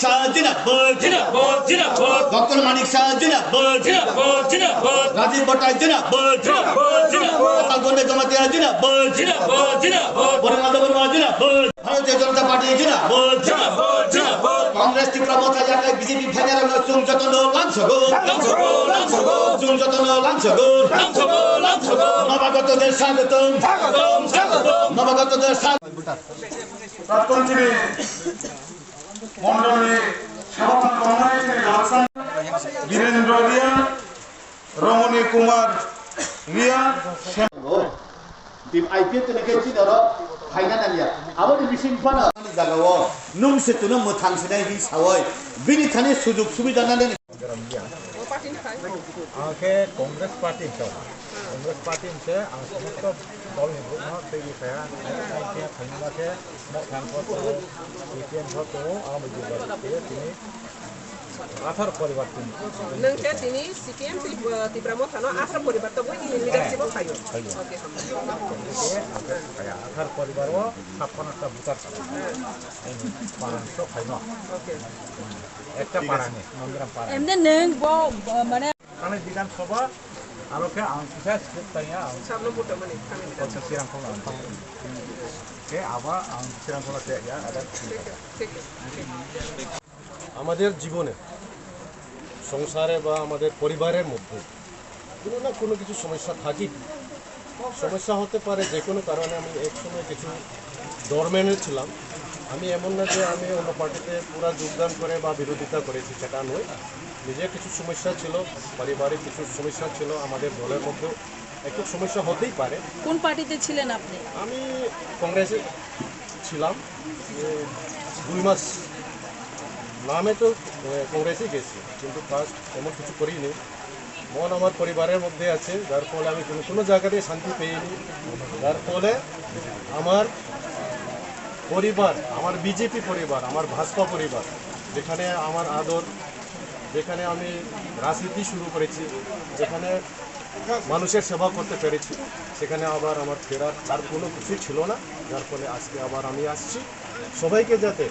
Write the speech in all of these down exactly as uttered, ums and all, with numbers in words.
Shah zindabad. Zindabad, zindabad. Doctor Manik Shah zindabad. Zindabad, zindabad. Rajiv Bhattarai zindabad. Zindabad, zindabad. Atal Bonne Jamatia zindabad. Zindabad, zindabad. Borma Debbarma zindabad. Bharatiya Janata Party zindabad. Zindabad, zindabad. Congress Tipra Motha yakai B J P phainai rokno chwng jotono lamsogo. Lamsogo, lamsogo. Chwng jotono lamsogo. Lamsogo, lamsogo. Nobagotodero swagotom. Swagotom, swagotom. Nobagotodero swagotom. প্রাক্তন যিনি মণ্ডলী সভাপতি কংগ্রেস তিনি লালসান বীরেন্দ্র রিয়া, রমণী কুমার রিয়া, শ্যাম- Team I P F tini khe chini oro phaina nangya. Aboni bising phano jagao nwng se tunu mwthang sinai hi sawoi bini thani sujug subida nani. Ang khe Congress party ni, Congress party ni se ang somosto dol ni bwrwkno twi khe phaiya, ang khe phaima khe Mo thang photo, A T M photo, ang bo jibal khe tini athar poribar tini. Nwng khe tini C P M Trip-, Tipra Motha no athar poribar to bui nini leadership o phaio. Phaio. Okay, hambai. Khe ang khe phaiya. Athar poribar o sappanno ta voter. Para ni to phaino. Okay. Ekta para ni, Nondiram para. Emne nwng bo, bo, mane Thani Bidhan Sabha, aro khe ang kisa script tanya ang. Sabno buta mani, thani Bidhan Sabha. Chirang khong ang. Khe aba ang chirang khong te ya, ada. আমাদের জীবনে, সংসারে বা আমাদের পরিবারের মধ্যে কোনো না কোনো কিছু সমস্যা থাকেই। সমস্যা হতে পারে যে কোনো কারণে। আমি এক সময় কিছু ডরম্যানে ছিলাম। আমি এমন না যে আমি অন্য পার্টিতে পুরা যোগদান করে বা বিরোধিতা করেছি, সেটা নয়। নিজের কিছু সমস্যা ছিল, পারিবারিক কিছু সমস্যা ছিল, আমাদের দলের মধ্যেও একটু সমস্যা হতেই পারে। কোন পার্টিতে ছিলেন আপনি? আমি কংগ্রেসে ছিলাম, এ, দুই মাস। নামে তো, এ, কংগ্রেসই গেছি, কিন্তু কাজ তেমন কিছু করিনি। মন আমার পরিবারের মধ্যে আছে, যার ফলে আমি কোনো, কোনো জায়গাতেই শান্তি পেইনি। যার ফলে আমার পরিবার, আমার বিজেপি পরিবার, আমার ভাজপা পরিবার, যেখানে আমার আদর, যেখানে আমি রাজনীতি শুরু করেছি, যেখানে মানুষের সেবা করতে পেরেছি, সেখানে আবার আমার ফেরার আর কোনো কিছুই ছিল না, যার ফলে আজকে আবার আমি আসছি সবাইকে যাতে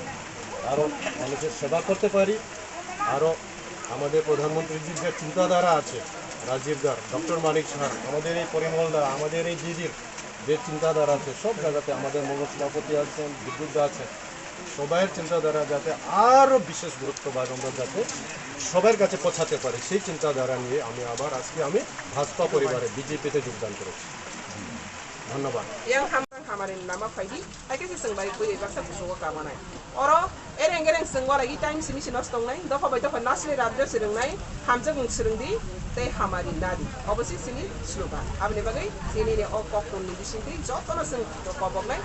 আরও মানুষের সেবা করতে পারি, আরও আমাদের প্রধানমন্ত্রীজির যে চিন্তাধারা আছে, রাজীব দার, ডক্টর মানিক সাহার, আমাদের এই পরিমল দা, আমাদের এই দিদির যে চিন্তাধারা আছে, সব জায়গাতে আমাদের মনোজ সেনাপতি আছেন, বিদ্যুৎ দা আছেন, সবাইয়ের চিন্তাধারা যাতে আরও বিশেষ গুরুত্ব বা আমরা যাতে সবার কাছে পৌঁছাতে পারি, সেই চিন্তাধারা নিয়ে আমি আবার আজকে আমি ভাজপা পরিবারে বিজেপিতে যোগদান করেছি। ধন্যবাদ। Yang hamari nama phaidi, hai khe se chwng bai bui baksa kusugo kamanai. Oro ereng ereng chwng walai time simi si nosto wngnai, dopha bai dopha nasle radio swrwngnai, hamjakmung swrwngdi tei hamari nadi. Obo se chini slogan. Aboni bagwi chini ni o kok tongni bisingtwi jotono chwng koboknai,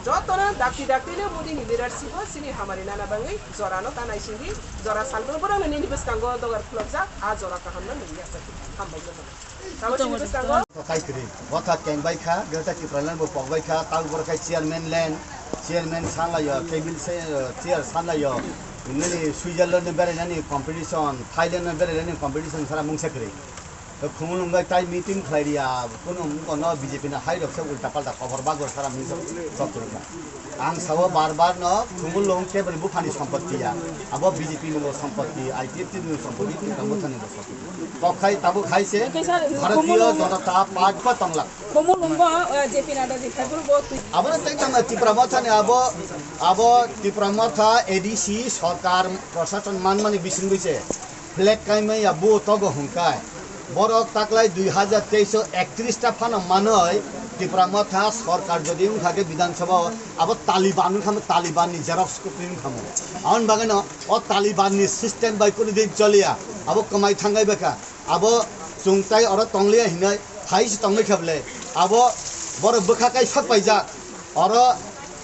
jotono dakti dakti no Modi ni leadership o chini hamari nana bagwi jorano ta naisingdi, jora salbrum borokno nini bwskango dogar khulokjak, a jora kahamno nini yachakdi. Hambai jotono. Tamo chini bwskango. Kaitri, botha keng bai kha, Greater Tipraland bo pok bai kha, tabo borok khai chairman land, chairman sanlaio, table se, chair sanlaio, nini Switzerland ni berainani competition, Thailand ni berainani competition sara mungsa kwrwi. To khumulwng bai tai meeting khlai ria, kunu wngkha no B J P ni hai rok se ulta palta kophor bagor sara mungsa sok kwrwi kha. Ang sao bar bar no, Khumulwng keboni buphani sompoti ya. Abo B J P ni bo sompoti, I P F T ni bo sompoti, Tipra Motha ni bo sompoti. Kok khai tabuk khai se Bharatiya Janata Party bo tonglak. Khumulwng bo, eh, J P Nadda ni khai bo twi. Abo no tei tamo Tipra Motha ni abo, abo Tipra Motha A D C sorkar prosason manmani bisingtwi se. Flag kaimaya bo togo hwnkai. Borok taklai dui hajar teis o ektris ta phano manoi Tipra Motha sorkar jodi wngkha khe Bidhan Sabha o abo Taliban wngkha mo, Taliban ni xerox copy wngkha mo. Aboni bagwi no o Taliban ni system bai kunu din choliya. Abo kwmai thangai bwkha. Abo chwng tai oro tongliya hinoi phai se tongwi kha bwle. Abo borok bwkha kai sak paijak. Oro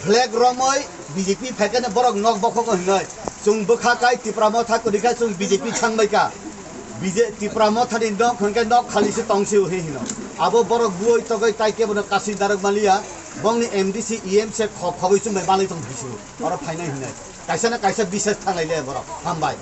flag romoi B J P phaikhe borok nok bokhok hinoi. Chwng bwkha kai Tipra Motha kwrwi kha chwng B J P thangbai kha. B J, Tipra Motha ni nok hwnkhe nok khali se tong se hino. Abo borok buoi togoi tai kebono kasi narwk maliya. Bongni M D C, E M se khok khogoi chumbai manwi tong phisu. Oro phainai hinoi. Kaisa na kaisa bises thanglai le borok. Hambai.